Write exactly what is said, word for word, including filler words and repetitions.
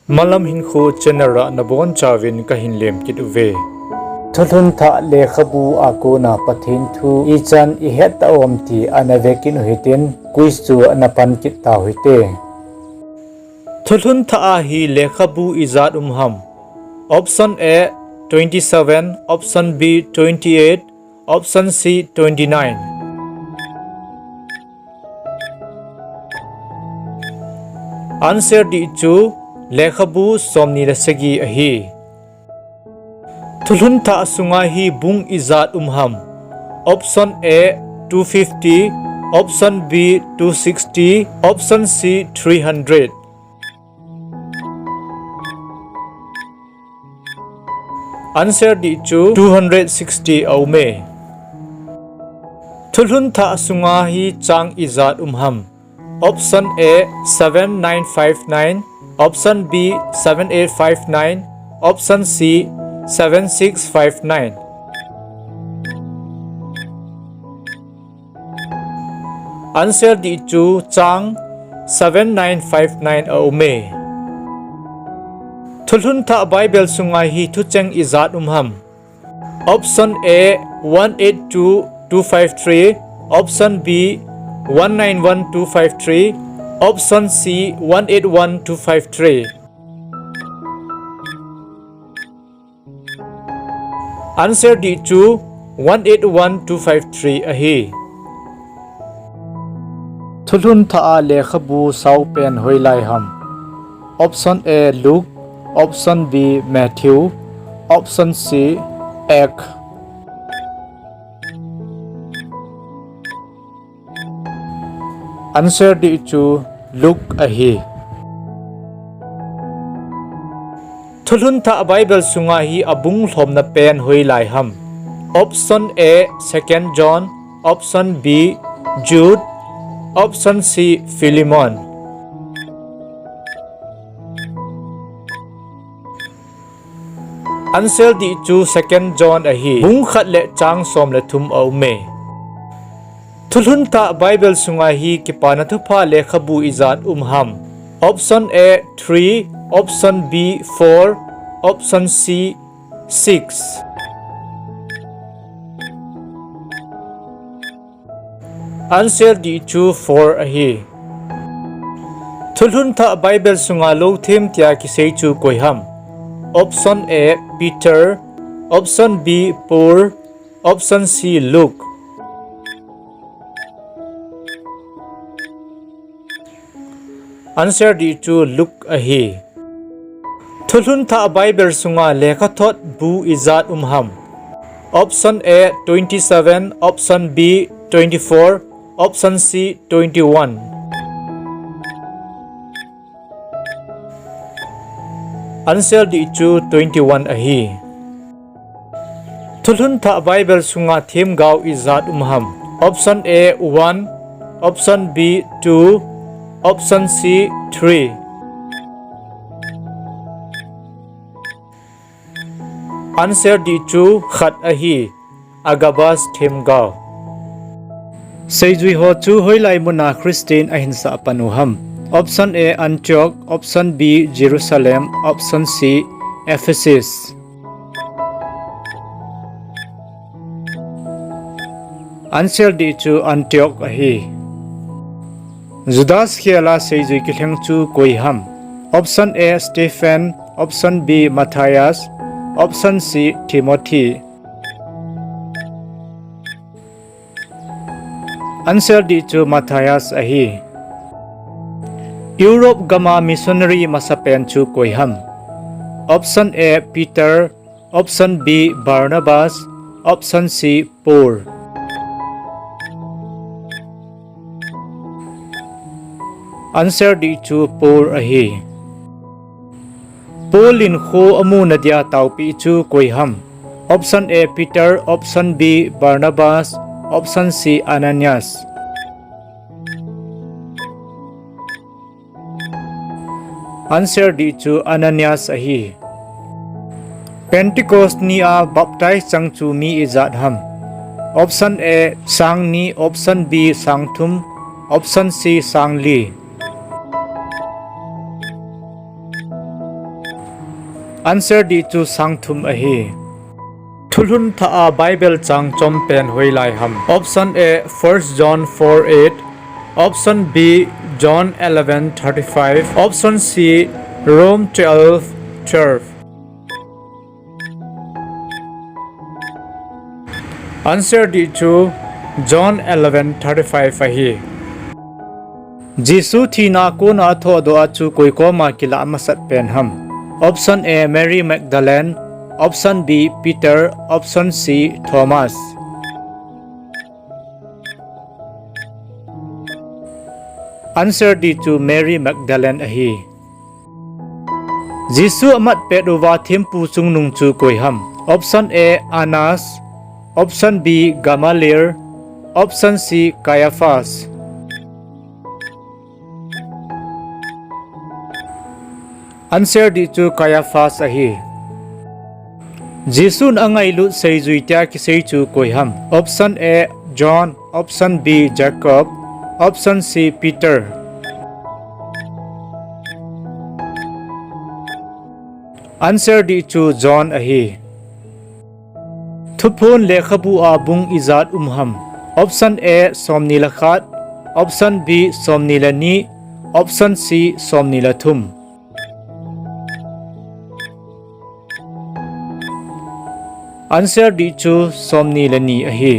Malam Hinkho channel a nabonchauvin kahin lemkit uve. Thulhun thah lekhabu a kona Pathen thu ichan ihet tauvam ti ana vekit u hitin, quiz chu ana pan kit tau hite. Thulhun thah a hi lekhabu ijat um ham? Option A, twenty-seven, option B, twenty-eight, option C, twenty-nine. Answer dih chu lekhabu somni le sagi ahi. Thulhun thah sunga hi bung ijat um ham? Option A, two fifty, option B, two sixty, option C, three hundred. Answer dih chu two hundred sixty aume. Thulhun thah sunga hi chang ijat um ham? Option A, seven nine five nine, option B, seven eight five nine, option C, seven six five nine. Answer dih chu chang seven nine five nine aume. Thulhun thah Bible sunga hi thucheng ijat um ham? Option A, one eight two two five three, option B, one nine one two five three, option C, one eight one two five three. Answer dih chu one eight one two five three ahi. Thulhun thah a lekhabu saupen hoilai ham? Option A, Luke, option B, Matthew, option C, Acts. Answer dih chu Luke ahi. Thulhun thah Bible sunga hi abung lhomna pen hoilai ham? Option A, Second John, option B, Jude, option C, Philemon. Answer dih chu Second John ahi. Bung khat le chang som le thum aume. Thulhun thah Bible sunga hi Kipana Thupha lekhabu ijat um ham? Option A, three, option B, four, option C, six. Answer dih chu four ahi. Thulhun thah Bible sunga lou them tia kisei chu koi ham? Option A, Peter, option B, Paul, option C, Luke. Answer dih chu Luke ahi. Thulhun thah Bible sunga lekhathot bu ijat um ham? Option A, twenty-seven, option B, twenty-four, option C, twenty-one. Answer dih chu twenty-one ahi. Thulhun thah Bible sunga themgao ijat um ham? Option A, one, option B, two, option C, three. Answer dih chu khat ahi, Agabus themgao. Seijui ho chu hoilai muna Christian ahin sah pan u ham? Option A, Antioch, option B, Jerusalem, option C, Ephesus. Answer dih chu Antioch ahi. Judas khela seijui kilheng chu koi ham? Option A, Stephen, option B, Matthias, option C, Timothy. Answer dih chu Matthias ahi. Europe gama missionary masapen chu koi ham? Option A, Peter, option B, Barnabas, option C, Paul. Answer dih chu Paul ahi. Paul in kho amuna dia taopi chu koi ham? Option A, Peter, option B, Barnabas, option C, Ananias. Answer dih chu Ananias ahi. Pentecost ni a baptize chang chu mi ijat ham? Option A, sang ni, option B, sang thum, option C, sang li. Answer dih chu sang thum ahi. Thulhun thah a Bible chang chom pen hoilai ham? Option A, First John four eight. Option B, John eleven thirty-five. Option C, Rome twelve twelve. Answer dih chu John eleven thirty-five ahi. Jesu thina kona athohdoh a chu koi koma kilah masat pen ham? Option A, Mary Magdalene. Option B, Peter. Option C, Thomas. Answer dih chu Mary Magdalene ahi. Jesu amat pet uva thempu chungnung chu koi ham? Option A, Annas. Option B, Gamaliel. Option C, Caiaphas. Answer dih chu Caiaphas ahi. Jesun angailut seijui tia kisei chu koi ham? Option A, John. Option B, Jacob. Option C, Peter. Answer dih chu John ahi. Thuphon lekhabu a bung ijat um ham? Option A, somni le khat. Option B, somni le ni. Option C, somni le thum. Answer dih chu somni le ni ahi.